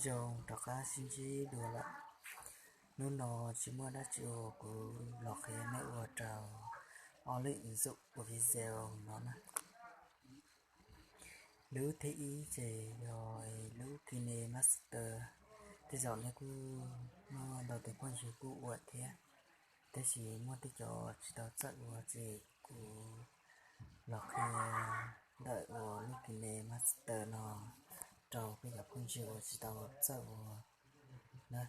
Zoo rov qab sib ntsib dua lawm. Hnub no tsis muaj dab tsi ua, kuv los qhia nej ua rau ob lub ntxum ua video no na. Lub thib ib ces yog lub KineMaster, tej zaum nej kuj muaj ntau tus phooj ywg kuj ua thiab, tab sis muaj tej cov tsis tau txawj ua ces kuv los qhia ntawm ua lub KineMaster no rau peb cov phooj ywg uas tsis tau txawj ua na.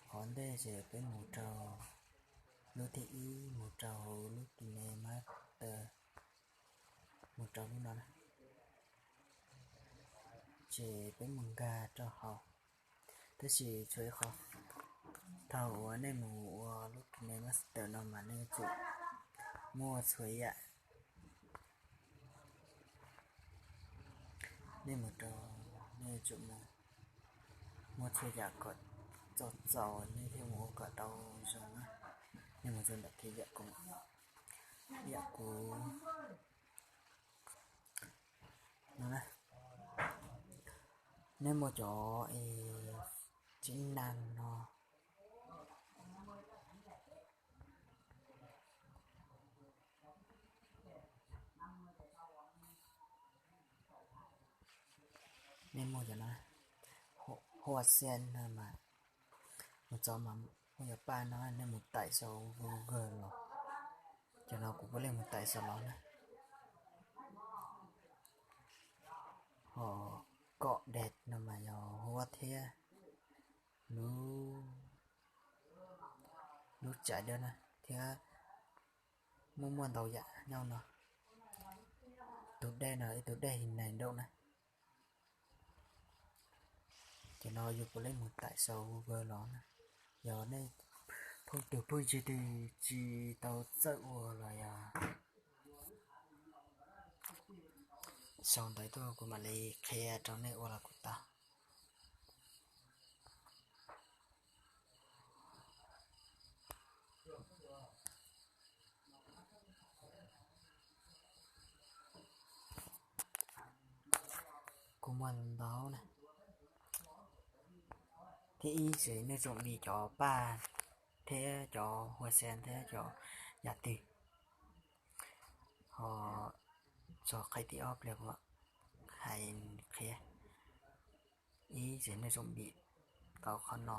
Qhov ntej ces peb mus rau lub thib ib, mus rau hauv lub KineMaster, mus rau lub no na, ces peb mus nkag rau hauv. Tab sis tshuav ib qho, thaum uas nej mus ua lub KineMaster no mas nej yuav tsum muaj txhua yam. Nej mus rau, nej yuav tsum mus muaj txhua yam kom txaus txaus nej thiaj mus ua kom tau zoo na. Nej mus rau ntawm thib yam kuv, yam kuv no na, nej muaj cov tsib neeg no. Nej muaj cov no, hua xian no mas, mus txog mas muaj cov paj no nej mus taim sau Google los, cov no kuv puav leej mus taim sau los na. Ho kom dej no mas yog huab thiab lub, lub tsaiv dawb na, thiab muaj muaj ntau yam nyob no. Tus dej no ib tug dej hình nai nrauj na. Cov no yus puav leej mus taim sau Google los na. Yog nej phooj ywg twg tsis tau txawj ua los yog sau ntawv tuaj kuv mam li qhia rau nej ua los kuj tau. Kuv muaj ntau na. Thib ib ces nej tsuam vim cov paj thiab cov hua xia thiab cov yam twg, ho txog qhov thib ob pliag kuv hais qhia. Ib ces nej tsuam vim tau qhov no,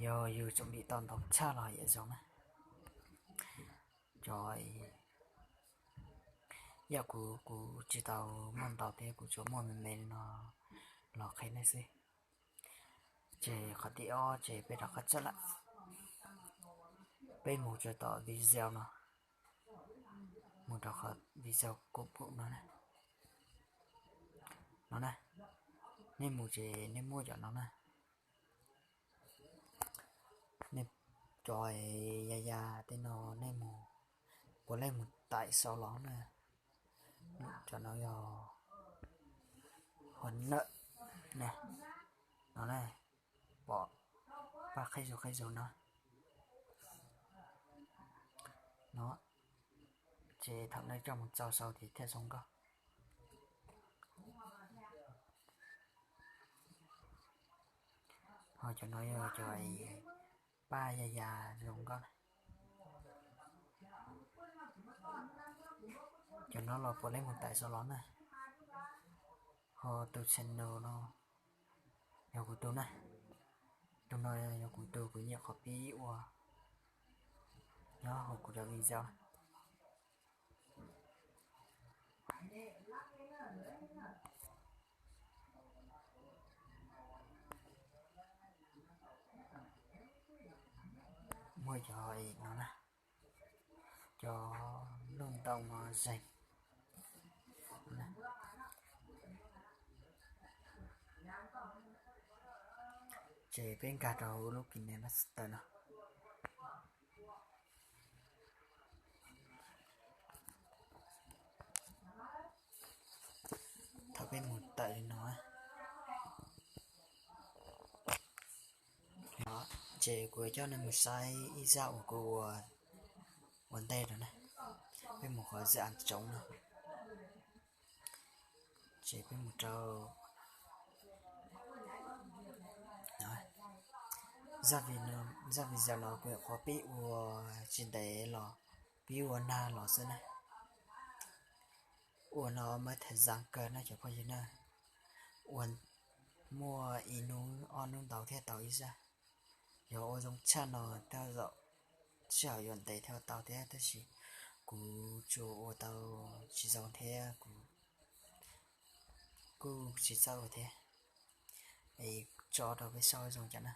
yog yus tsuam vim tau ntau tshaj los yam zoo na. Cov yam kuv, kuv tsis tau muaj ntau thiab kuv tsuas muaj me me li no los qhia nej xwb. Ces qhov thib ob ces peb rov qab txawj lawm. Peb mus rau tom video no, mus rau qhov video kuv pum no na. No na, nej mus ces nej muaj cov no na. Nej cov ya ya tej no nej mus, puav leej mus taim sau los na. Cov no yog hua nawm na, no na, pom paj qhib zus qhib zus no. No, ces thaum nej coj mus txau sau ces thiaj zoo nkauj. Ho cov no yog cov paj ya ya zoo nkauj na. Cov no los puav leej mus taim sau los na. Ho tus channel no yog kuv tus na. Tus no yog kuv tus, kuv nyiam qhov pib ua nyob hauv kuv cov video. Muaj cov no na, cov lub ntoo no zeeg. Ces peb nkag rau hauv lub KineMaster no. Thaum peb mus tawm li no, ces kuv coj nej mus saib ib zaj uas kuv ua ua ntej no na. Peb mus qhov zaj tsoov no. Ces peb mus rau zaj video no kuv nyuam qhuav pib ua tsis ntev los, pib ua nag los xwb na. Ua no muaj thev zav kawg na cov phooj ywg na. Ua muaj ib hnub ob hnub ntau thiaj tau ib zaj. Yog ua zoo tshaj no tej zaum sij hawm yuav ntev thiaj tau thiab, tab sis kuv tsuas ua tau tsis zoo thiab kuv kuj tsis txawj ua thiab. Es tso rau peb saib zoo cas na.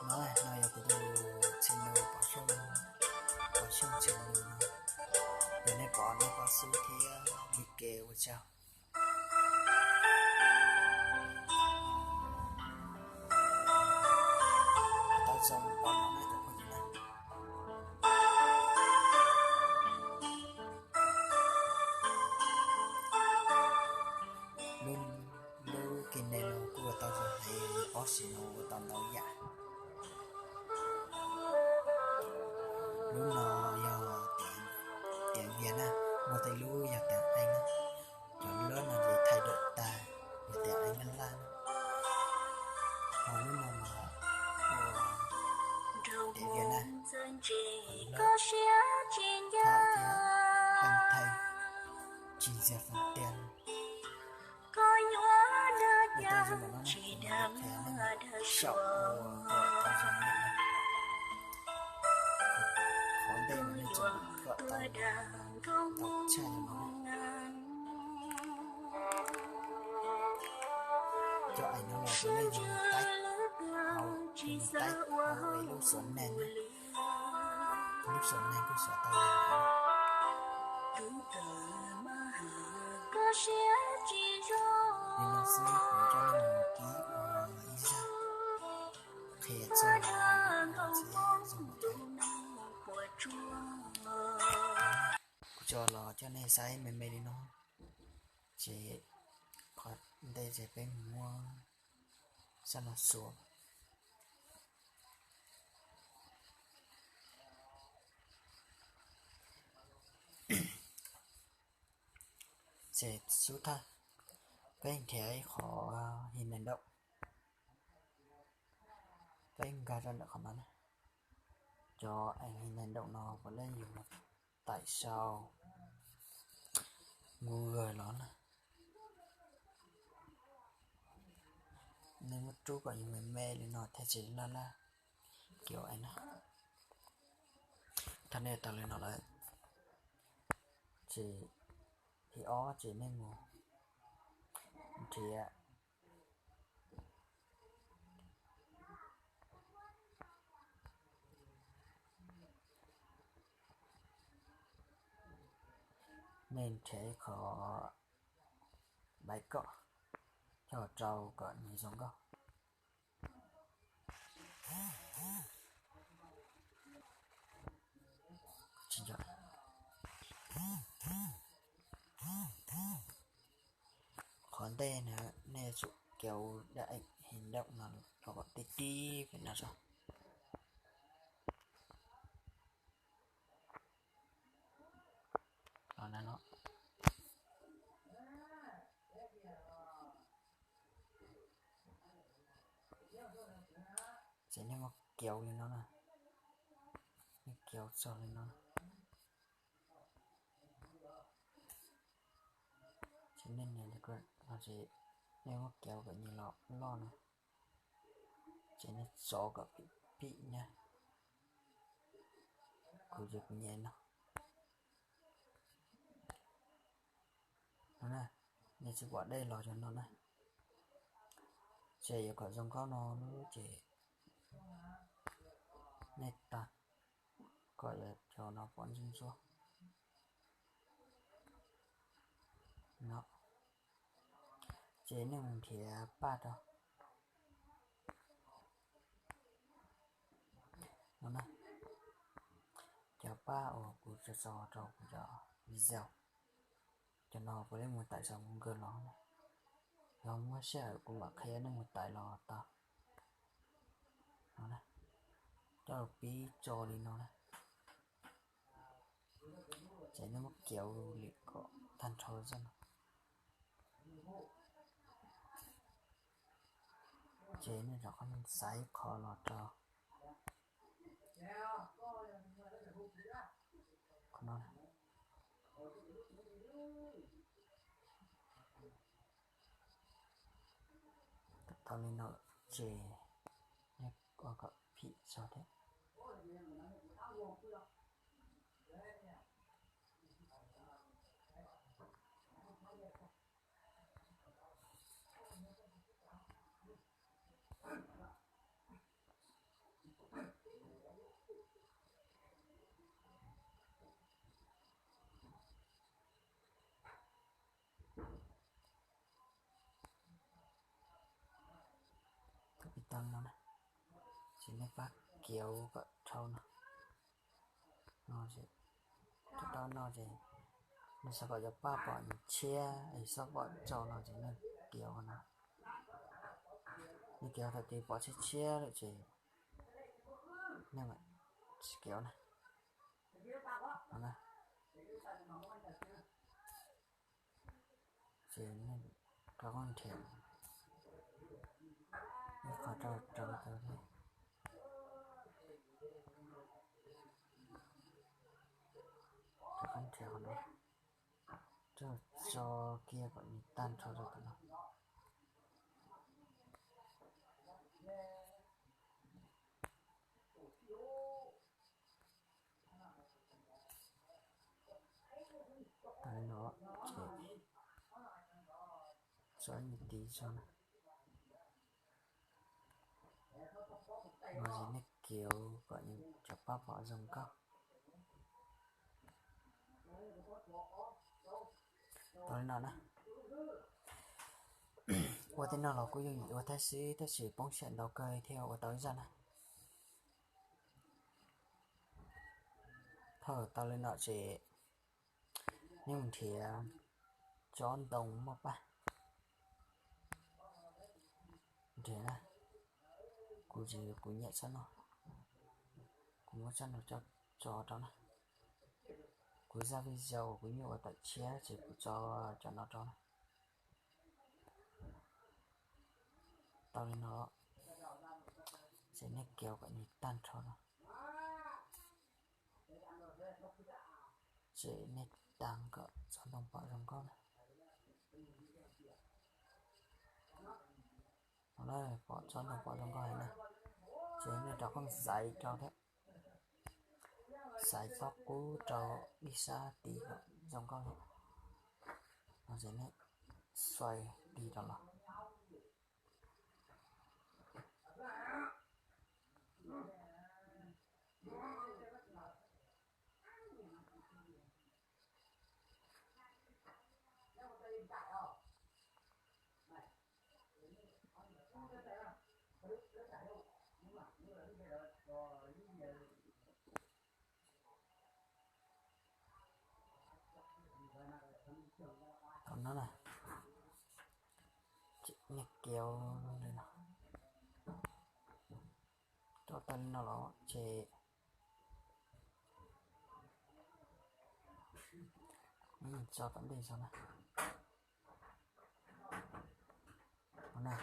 No, no yog kuv tus channel Pov Xyooj, Pov Xyooj channel no. Yog nej pom nej pab xub thiab li ke ua tsaug. Tau zoo pom no na cov phooj ywg na. Lub, lub kis nes no kuj ua tau zoo heev, ob sim no ua tau ntau yam. Lub no yog tiav Vias na, muaj tej lub yog tiav Ees na. Cov lub no ces thaij dawm tag, yog tiav Ees Nyab Laj na. Ho lub no mas ua tiav Vias na, lub thaj tiav Ees Theej, tsis ntxias frontera. Ua tau zoo no na, kuv qhia nej saum ua kom tau zoo li no. Qhov ntej mas nej tsuas kom tau tau tshaj no. Cov Ees no los kuv nej yug taib, hauv kuv yug taib hauv lub xuam neeg na. Lub xuam neeg kuj xuam tau li no. Li no xwb kuv coj nej mus ib ua ib zaj qhia txog no thiab zoo no thiab. Kuv tso los coj nej saib me me li no, ces qhov ntej ces peb mus muab zaj no xuas. Ces xub thawj, peb nrhiav ib qho hình nền động, peb nkag rau ntawm qhov no na. Cov hình nền động no puav leej yus mus tải sau Google los na. Nej muab rub kom yus me me li no thiaj tsis laj laj. Kiểu Ees na. Thaum nej tau li no lawm, ces thib ob ces nej mus nrhiav, nej nrhiav ib qho bài cọ, coj rau kom nws zoo nkauj. Qhov ntej na, nej tsum kéo đại hình động no los kom tib tib pem no tso. Los na no. Ces nej muab kiav li no na, nej kiav txog li no, ces nej nias li ko, ces nej muab kiav kom nws los loj na, ces nej txov kom pim pim na. Kuv ces kuv nias no. No na, nej tsis pom dej los cov no na. Ces yuav kom zoo nkauj no lub ces nej tag kom cov no pom ntsuab ntsuab no. Ces nej mus nrhiav paj rau no na. Cov paj uas kuv tso tso rau kuv cov video, cov no puav leej mus tải sau Google los na. Yog muaj sij hawm kuv mam qhia nej mus tải los tau. No na, coj los pib tso li no na. Ces nej muab kiav li kom tag nrho zaj no. Ces nej rov qab xaiv qhov los rau qhov no. Tau li no ces nej ua kom phim zog thiab. Copy tau no na, ces nej pab kiav kom dhau no. No ces dhau no ces nej xav kom cov paj pom nyias tshiab es xav pom tsau no ces nej kiav no. Nej kiav thaum twg pom tshiab tshiab lawm ces nej mam tsis kiav na. Ces nej rov qab nrhiav ib qho rau rau tau thiab. Rov qab nrhiav qhov no, rau tso kiag kom nws tag nrho rau tom no. Tau li no ces tso ib nyuag tid tso na. No ces nej kiav kom nws cov paj pom zoo nkauj. Tau li no na. Ua tej no los kuj yooj yim ua thiab xwb tab sis poob siab ntau kawg thiaj ua tau ib zaj na. Thaum tau li no ces nej mus nrhiav tsob ntoo muaj paj. Nrhiav na, kuv tsis, kuv nyiam tsob no, kuv muab tsob no tso rau na. Kuv zaj video uas kuv nyuaj ua tawm tshiab ces kuv tso cov no rau na. Tau li no, ces nej kiav kom nws tag nrho no. Ces nej tav kom tsob ntoo pom zoo nkauj na. No na, pom tsob ntoo pom zoo nkauj heev na. Ces nej rov qab xaiv rau thiab. Xaiv txhob qub rau ib sab tid kom zoo nkauj thiab. No ces nej xuas tig rau los. Tau no na, nej kiav li no, rau tau li no los ces tso tom ntej zog na. No na,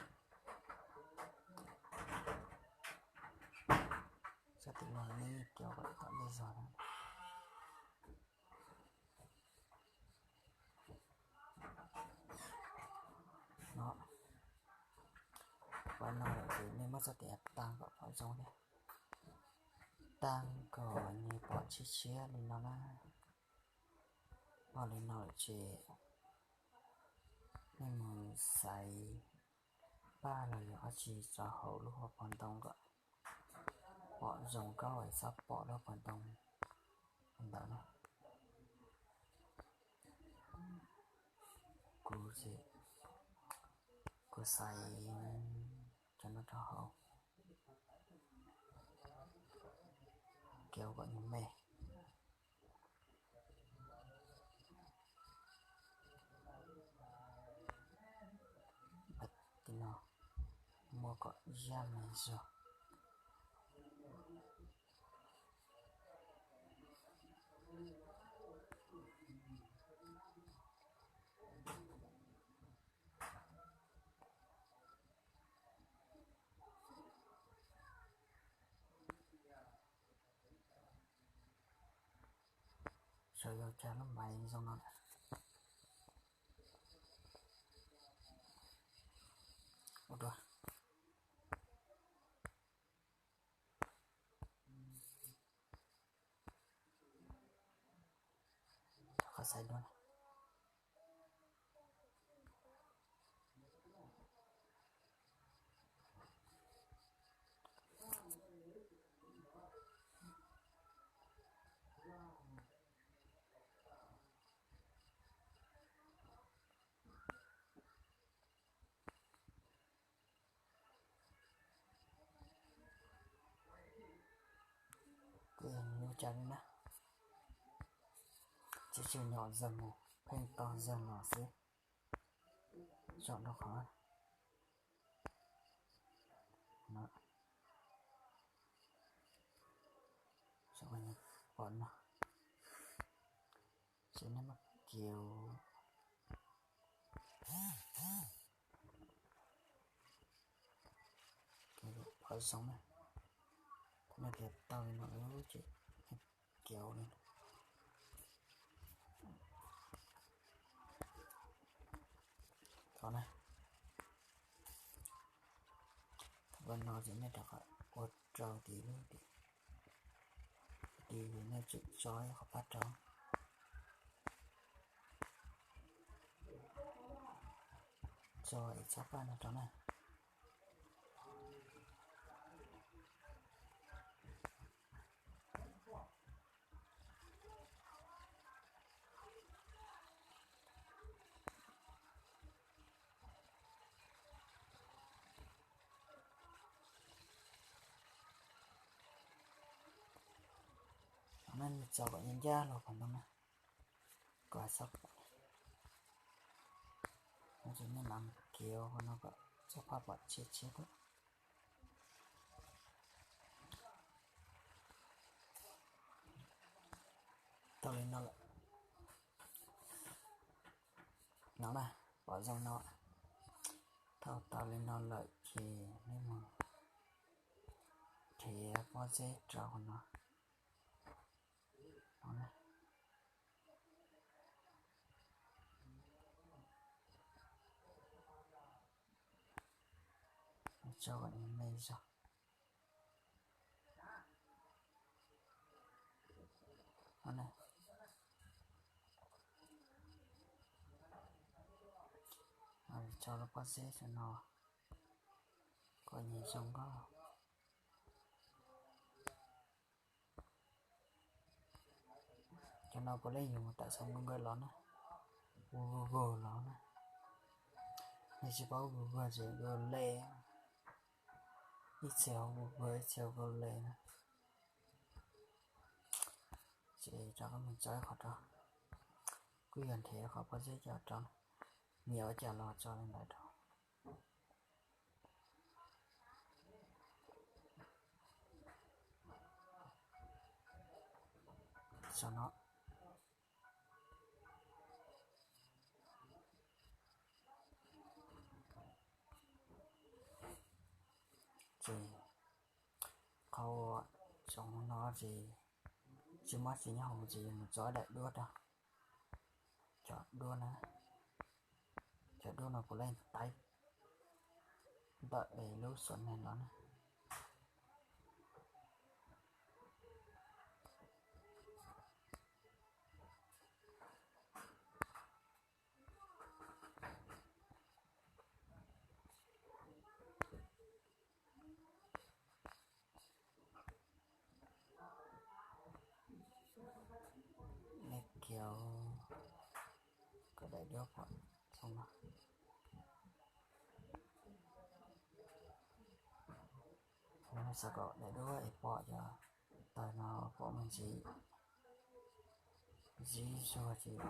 sab tim no nej kiav kom tom ntej zog na. No, ua no lawm ces nej muab sab tim tav kom pom zoo thiab. Tav kom nws pom tshiab tshiab li no na. Pom li no lawm ces nej mus xaiv paj los yog dab tsi rau hauv lub hauv paus ntoo kom pom zoo nkauj es txhob pom lub hauv paus ntoo ntawd na. Kuv ces kuv xaiv cov no rau hauv, kiav kom nws me. Tim no muab kom zaj me zog. Rau yau cog lub maiv zoo no lawm. Ua dua. Rau qhov xaiv dua na. Kuj yog nws ua cas li na. Tsis tshua nyom zog mus, pheej tau zog los xwb. Tsom rau qhov no. Pom no. Ces nej muab kiav, kiav pom zoo na. Nej kiav tau li no lawm ces kiav li. Thaum no, thaum no ces nej rov qab ua rau tim lub tim, tim nej tseem tso ib qho pab rau. Tso ib txhab paj no rau na. Qhov no nws txaus kom ncaj ncaj los qhov ntoo na, kom txhob, no ces nej mam kiav qhov no kom txhob pom tshiab tshiab thiab. Tau li no lawm. No na, pom zoo no. Thaum tau li no lawm ces nej mus nrhiav pob zeb rau qhov no. Tso kom me zog. Tso lub pob zeb saum no kom nws zoo nkauj. Cov no puav leej yus mus tawm saum Google los na, Google los na. Nej tsis paub Google ces Google, ib txhia Google ib txhia Google na. Ces rov qab mus tso ib qho rau, kuj yog nrhiav qhov pob zeb coj rau, nyiam ua cas los tso li ntawd rau. Saum no ces qhov tsoom no ces tsis muaj txiv nyob hauv ces yus mus tso daim duab rau. Cov duab na, cov duab no puav leej taib ntawm lub xuam neeg los na. Nej kiav kom daim duab pom zoo no. Xav kom daim duab es pom cov tawg no pom me ntsis, ntsis zuag ces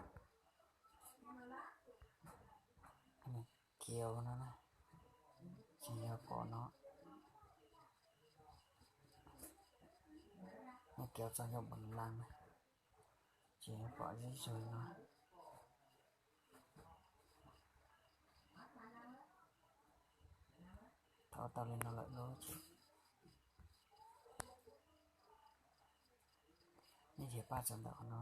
kiav no na, ces yog pom no. Nej kiav txog nkaus npam laas na, ces pom zeb zuag no. Thaum tau li no lawm lub ces nej nrhiav paj txog ntawm qhov no,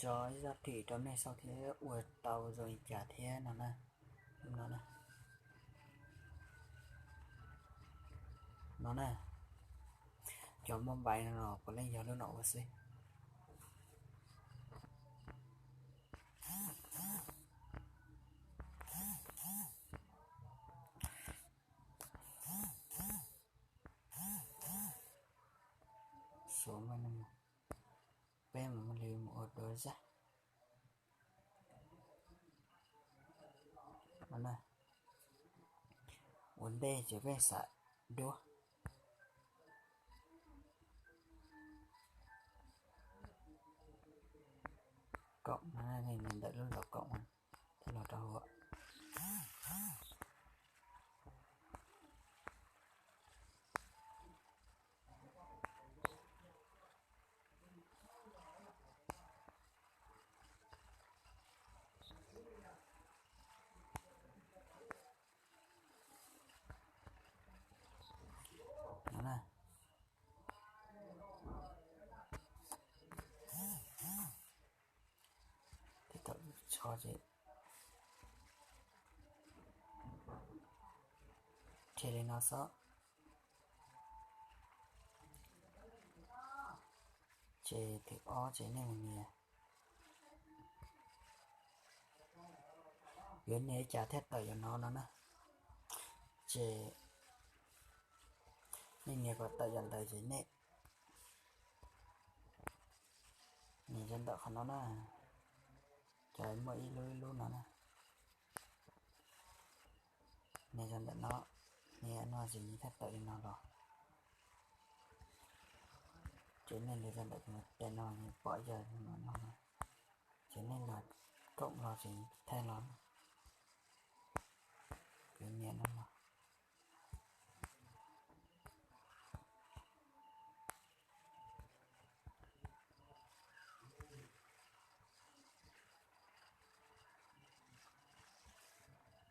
Tso ib zaj thim rau nej saib thiab ua tau zoo li cas thiab no na. No na, no na, cov muaj npais no los puav leej yog lub no ua xwb. Suav mas peb mam li mus ua dua zaj. Ua ntej ces peb xav duab. Kaum no, ntawm lub zos kaum thiab los rau hauv. No na, thaum tso ces rhe li no xwb. Ces thib ob ces nej mus nias, yuav nias li cas thiaj tawm yam no no na. Ces nej nias kom tawm yam ntawd ces nej nias rau ntawm qhov no na, cov muaj ib lub ib lub no na. Nias rau ntawm no, nias no ces nws thiaj tawm li no los. Ces nej nias rau ntawm tes no nws pom yog no no, ces nej los koom los ces thaij los, kuv nias no los.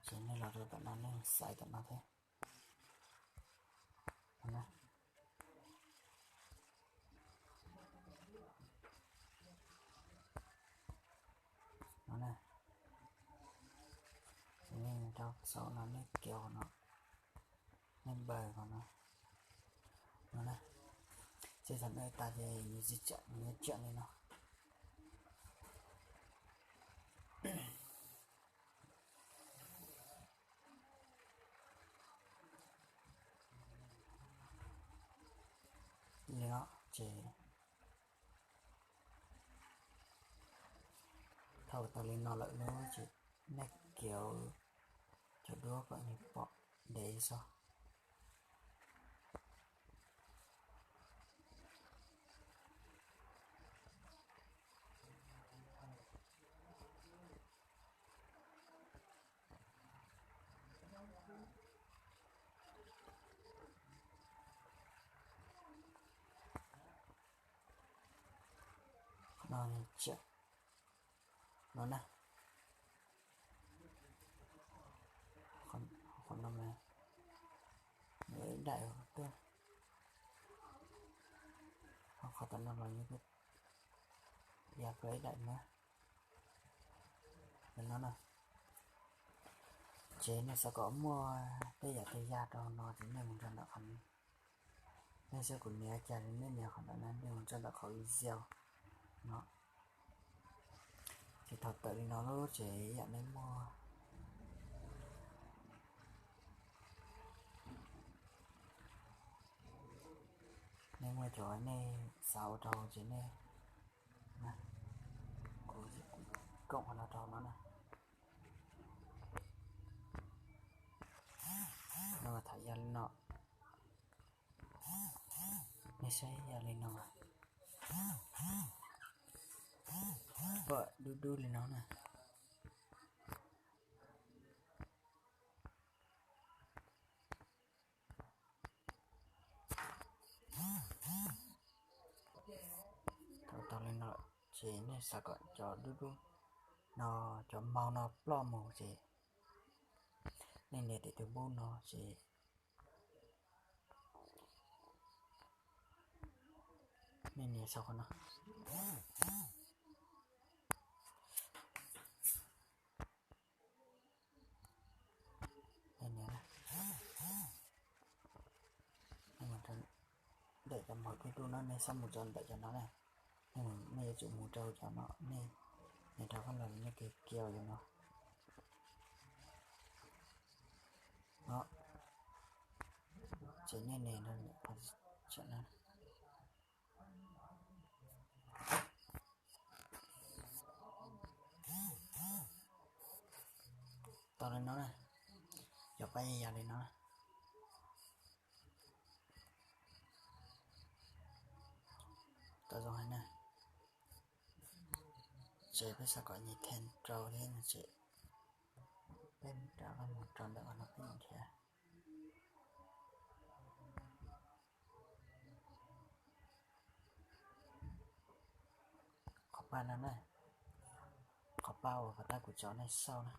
Ces nej los rau tom no nej xaiv tom no thiab. No na, ces nej rau saum no nej kiav qhov no, nej npawg qhov no, no na. Ces thaum nej tas ces nws tsis tseem, nws tseem li no. Li no ces thaum tau li no lawm lub ces nej kiav cov duab kom nws pom ntev xwb. Qhov no, no na, qhov no mas ib daim tuaj, ho qhov tom no los yog ya ib daim na. No na, ces nej xav kom muaj tej yam tej yam rau no ces nej mus rau ntawm qhov, nej saib kuv nias cas nej nias qhov ntawd na, nej mus rau ntawm qhov video no. Ces thaum tawm li no lub ces yam nej muaj, nej muaj cov nej xav ua rau ces nej, kuv koom qhov no rau no na. No tham yog li no, nej saib yog li no, pom dub dub li no na. Thaum tau li no ces nej xav kom cov dub dub no, cov mau no ploj mus ces nej nias tim tus npub no ces nej nias saum qhov no. Hauv tib tug no nej xav mus rau ntawm cov no na, nej yuav tsum mus rau cov no, nej, nej rov qab los nej kiv kiv yus no. No, ces nej nias no, tau li no na, cov pab yas li no na. Tau zoo heev na. Ces peb xav kom nyias theej rau thiab no ces peb rov qab mus rau ntawm no peb nyias nrhiav. Qhov paj no na, qhov paj uas qhov tab kuv tso nej xauj na.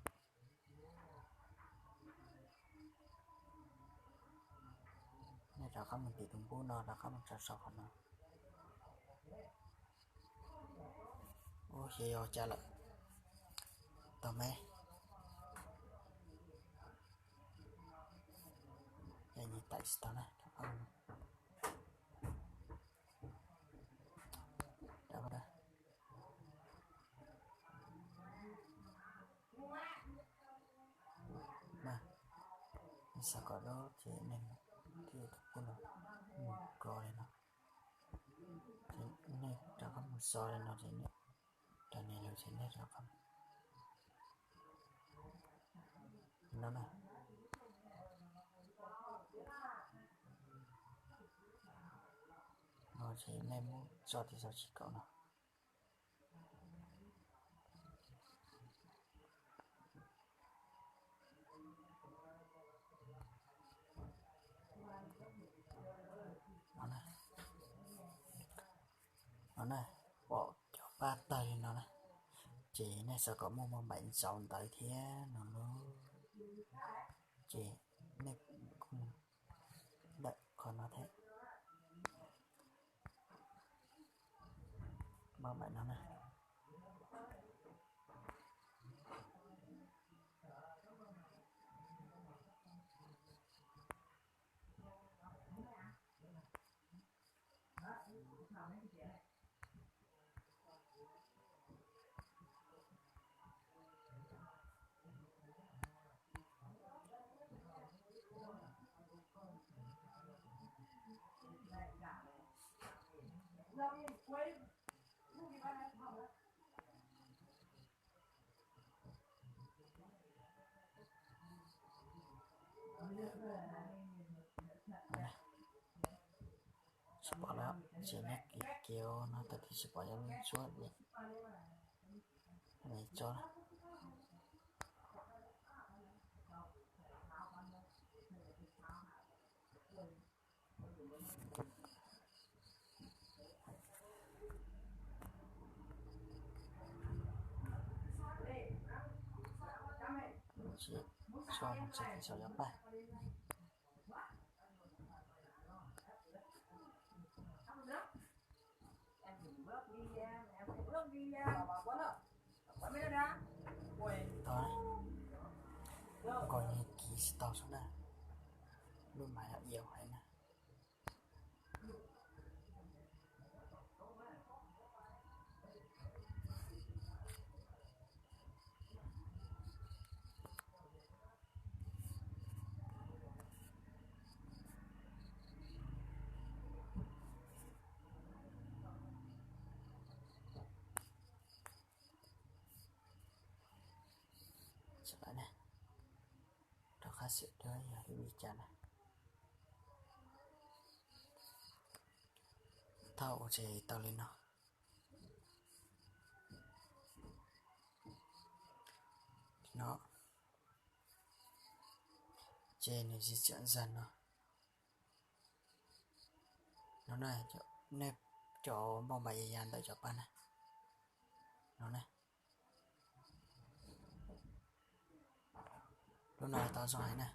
Nej rov qab mus tim tus npub no rov qab mus tso sau qhov no. Ub, xyov yog cas lawm. Tau me, yog nyias taim tsis tau na. Mas, nej xav kom dub ces nej thiaj tus kub no mus ko li no. Ces nej rov qab mus xo li no ces nej rov nias lawm ces nej rov qab no na. No ces nej muab tso tiv xov tsis kaum no. No na, pom cov paj tawg li no na, ces nej xav kom muaj maj npaim ntxaus ntawd thiab no lauj, ces nej kuj mus ntawm qhov no thiab. Maj npaim no na. Tsis pom lawm, ces nej kiv kiv no tawm thiab tsis pom cov lub ntsuab li. Tso. Tso, tso cov paj. Tau, nkaus yog kiv tsis tau xwb na, lub mas yog iab heev na. Rov qab xim dua yog li cas na. Thauj ua ces tau li no. No, ces nws tsis txiam zag no. No na, nej cov npauj npaim yas yas ntawm cov paj na. No na. Lub no tau zoo heev na.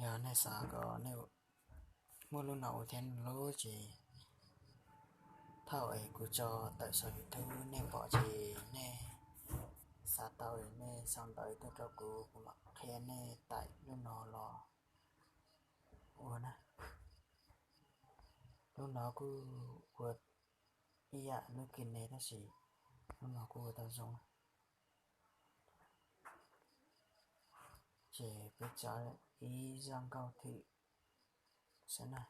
Yog nej xav kom nej muaj lub no ua thiab lub ces thaum es kuv tso tawm saum YouTube nej pom ces nej xav tau es nej sau ntawv tuaj rau kuv, kuv mam qhia nej taim lub no los ua na. Lub no kuj ua ib yam lub kine tab sis lub no kuj ua tau zoo. Ces peb tso ib zaj nkauj thwm xwb na.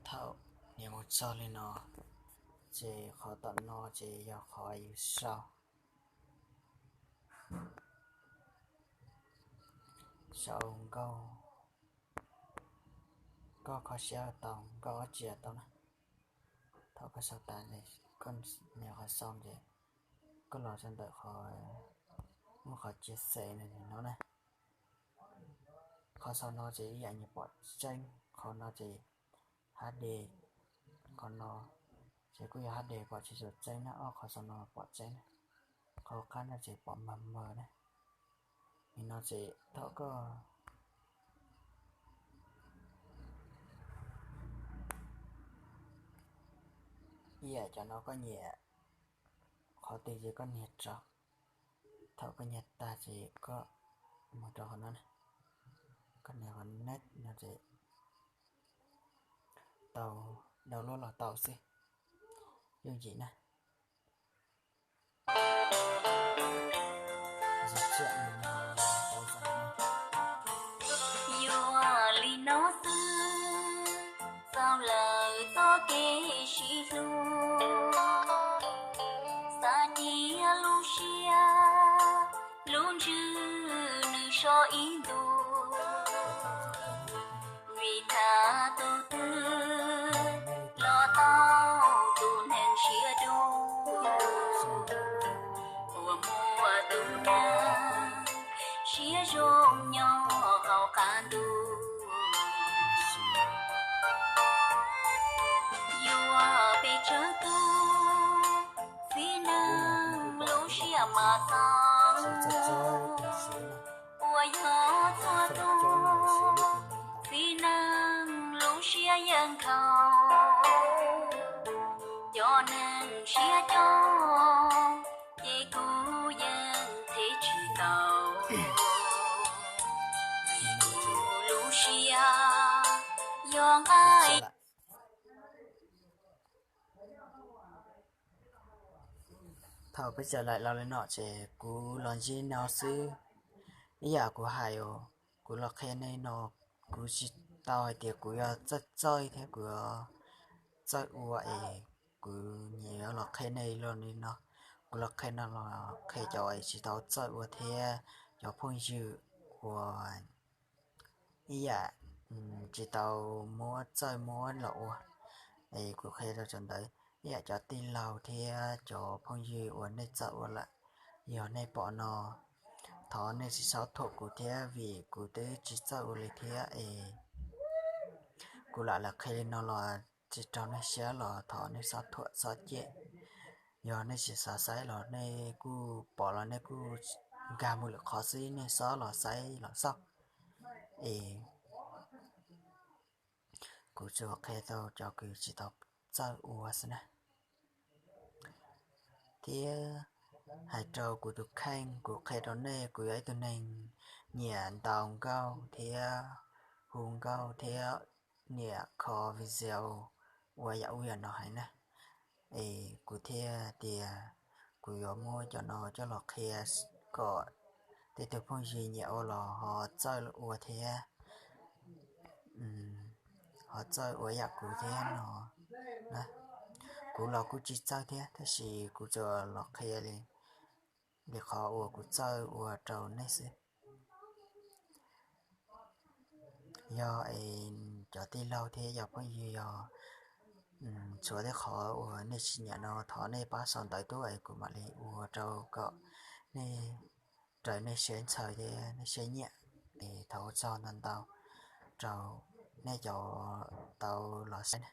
Thaum nias mus txog li no, ces qhov tom no ces yog qhov yus sau, sau nkauj, nkauj kho siab tau, nkauj dab tsi tau na. Thaum koj sau tas, koj nias qhov sau ces koj los rau ntawm qhov, muaj qhov chia sẻ no na. Qhov sau no ces ib yam nyias pom tseeb, qhov no ces H D, qhov no ces kuj yog H D pom tsis tshua tseeb na, ob qhov sau no pom tseeb na, qhov qab no ces pom mag mag na. Nim no ces thaum koj ib yam cov no koj nyiam qhov twg ces koj nias rau. Thaum koj nias tag ces koj mus rau qhov no, koj nias qhov next no ces tau, download los tau xwb, yooj yim na. Yog li no xwb, txaus lawm txoj kev sib hlub, xav cia lub siab, lub ntsws nws so ib ntus, vim tham tus twg los tau tus neeg siab dub, uas muaj tus neeg siab zoo nyob hauv qab ntuj. Yuav pes tsawg tus txiv neej lub siab mas txaus, uas yog txhua tus txiv neej lub siab yeej nkhaus. Cov neeg siab coob ces kuv yeej them tsis tau, vim kuv lub siab yog nqaij. Thaum peb txawm laim los li no ces kuv los ntsib no xwb. Ib yam kuv hais, kuv los qhia nej no, kuv tsis tau hais tias kuv yuav txawj txawj thiab kuv yuav txawj ua es kuv nyiam yuav los qhia nej los li no. Kuv los qhia no los qhia cov es tsis tau txawj ua thiab cov phooj ywg uas ib yam tsis tau muab txawj muab los ua, es kuv qhia rau cov ntawd. Ib yam cov tij laug thiab cov phooj ywg uas nej txawj ua lawm, yog nej pom no, thov nej tsis txhob thuam kuv thiab vim kuv twb tsis txawj ua li thiab es kuv lam los qhia li no los tsis raug nej siab los thov nej txhob thuam txhob cem. Yog nej tsis xav saib los nej kuj pom los nej kuj nkag mus lwm qhov xwb, nej txhob los saib los xauj. Es kuv tsuas qhia rau cov kws tsis tau txawj ua xwb na. Thiab hais rau kuv tus kheej, kuv qhia rau nej, kuv yog ib tug neeg nyiam ntaus nkauj thiab hu nkauj thiab nyiam kho video ua yam ub yam no heev na. Es kuv thiaj tias kuv yuav muab cov no coj los qhia kom tej tug phooj ywg nyiam ua los ho txawj ua thiab, ho txawj ua yam kuv thiab no na. Kuv los kuj tsis txawj thiab, tab sis kuv tsuas los qhia li, li qhov uas kuv txawj ua rau nej xwb. Yog es cov tij laug thiab cov phooj ywg yog tshuav tej qhov uas nej tsis nyiam no, thov nej pab sau ntawv tuaj es kuv mam li ua rau kom nej, raws nej siab ntshaw thiab nej siab nyiam. Es thov ua tsaug ntau ntau rau nej cov tau los saib na.